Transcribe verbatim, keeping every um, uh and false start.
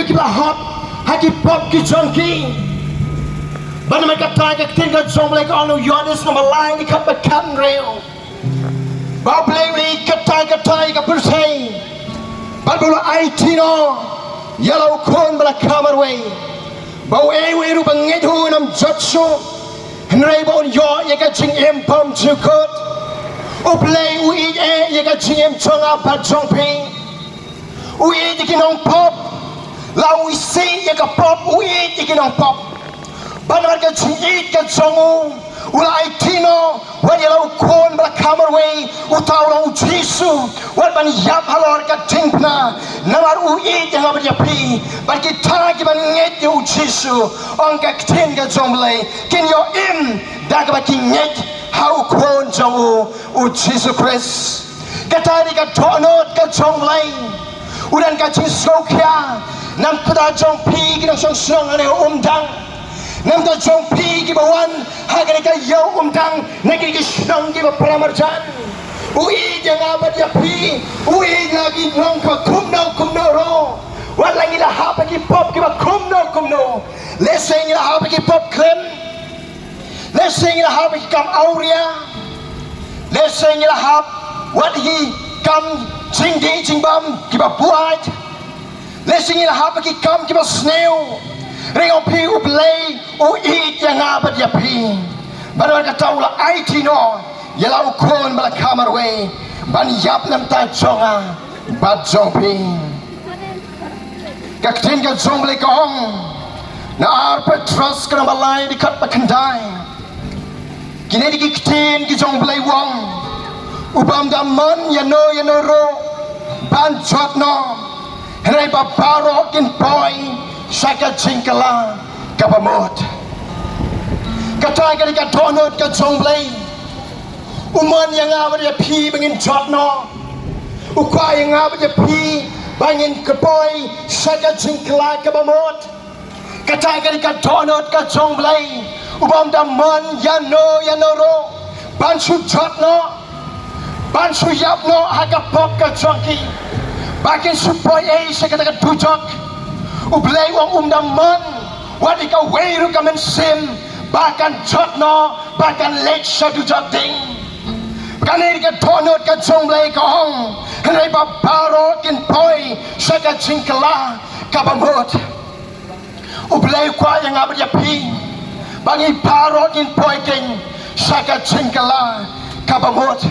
ki ba hap ha ki pop ki jong ki. Bad namar kata ka ktien ka jong U Blei ka ong ha u Ïoannis lynnong ba lai dkhot ba khathynriew, ba U Blei u la ïeit katta katta ïa ka pyrthei, bad ba u la aiti noh ïa la u Khun ba la kha marwei, ba uei uei ruh ba ngeit ha u un ym jot shuh, hynrei ba un ïoh ïa ka jingim bymjukut. U Blei u ïeit eh ïa ka jingim jong nga bad jong phi. U ïeit ïa ki nongpop. La u isih ïa ka pop, u ïeit ïa ki nongpop. Bad namar ka jingïeit ka jong u, u la aiti noh wat ïa la u Khun ba la kha marwei, uta u long u Jisu, wat ban ïap halor ka diengphna. Namar u ïeit ïa nga bad ïa phi. Bad kita ki ban ngeit ïa u Jisu, ong ka ktien ka jong U Blei, kin ïoh im da kaba ki ngeit ha u Khun jong u, u Jisu Khrist. Kata dei ka dohnud ka jong U Blei. U don ka jingsngewkhia na ka bynta jong phi ki nongshong shnong hangne ha Umdang, na ka bynta jong phi ki ba wan ha kane ka ïew Umdang na ki, ki shnong ki ba para marjan. U ïeit ïa nga bad ïa phi. U ïeit ïa ki nong ka kumno kumno ruh. Wat la ngi la hap ha ki pop ki ba kumno kumno. Lehse ngi la hap ha ki pop khlem. Lehse ngi la hap ha ki kam awria. Lehse ngi la hap wat ha ki kam jingdih jingbam ki ba buaid. Lehse ngi la hap ha ki kam ki ba sniew. Hynrei ong phi U Blei u ïeit ïa nga bad ïa phi. Bad namar kata u la aiti noh ïa la u Khun ba la kha marwei ban ïap na ka bynta jong nga bad jong phi. Ka ktien ka jong U Blei ka ong na ar Petros ka lynnong ba lai dkhot ba khyndai. Kine dei ki ktien ki jong U Blei u ong, u bym da mon ïano ïano ruh ban jot noh, hynrei ba baroh kin poi sha ka jingkylla ka bamut. Kata ka dei ka dohnud ka jong U Blei. U mon ïa nga bad ïa phi ba ngin jot noh. U kwah ïa nga bad ïa phi ba ngin poi sha ka jingkylla ka bamut. Kata ka dei ka dohnud ka jong U Blei. U bym da mon ïano ïano ruh ban shu jot noh, ban shu ïap noh ha ka pop ka jong ki, ba kin shu poi ei sha kata ka dujok. U Blei u ong um da mon wat ïa kawei ruh ka mynsiem ba kan jot noh, ba kan leit sha dujok ding. Kane ka dohnud ka jong U Blei ka ong, hynrei ba baroh kin poi sha ka jingkylla ka bamut. U Blei u kwah ïa nga bad ïa phi ba ngi baroh kin poi keiñ sha ka jingkylla ka bamut.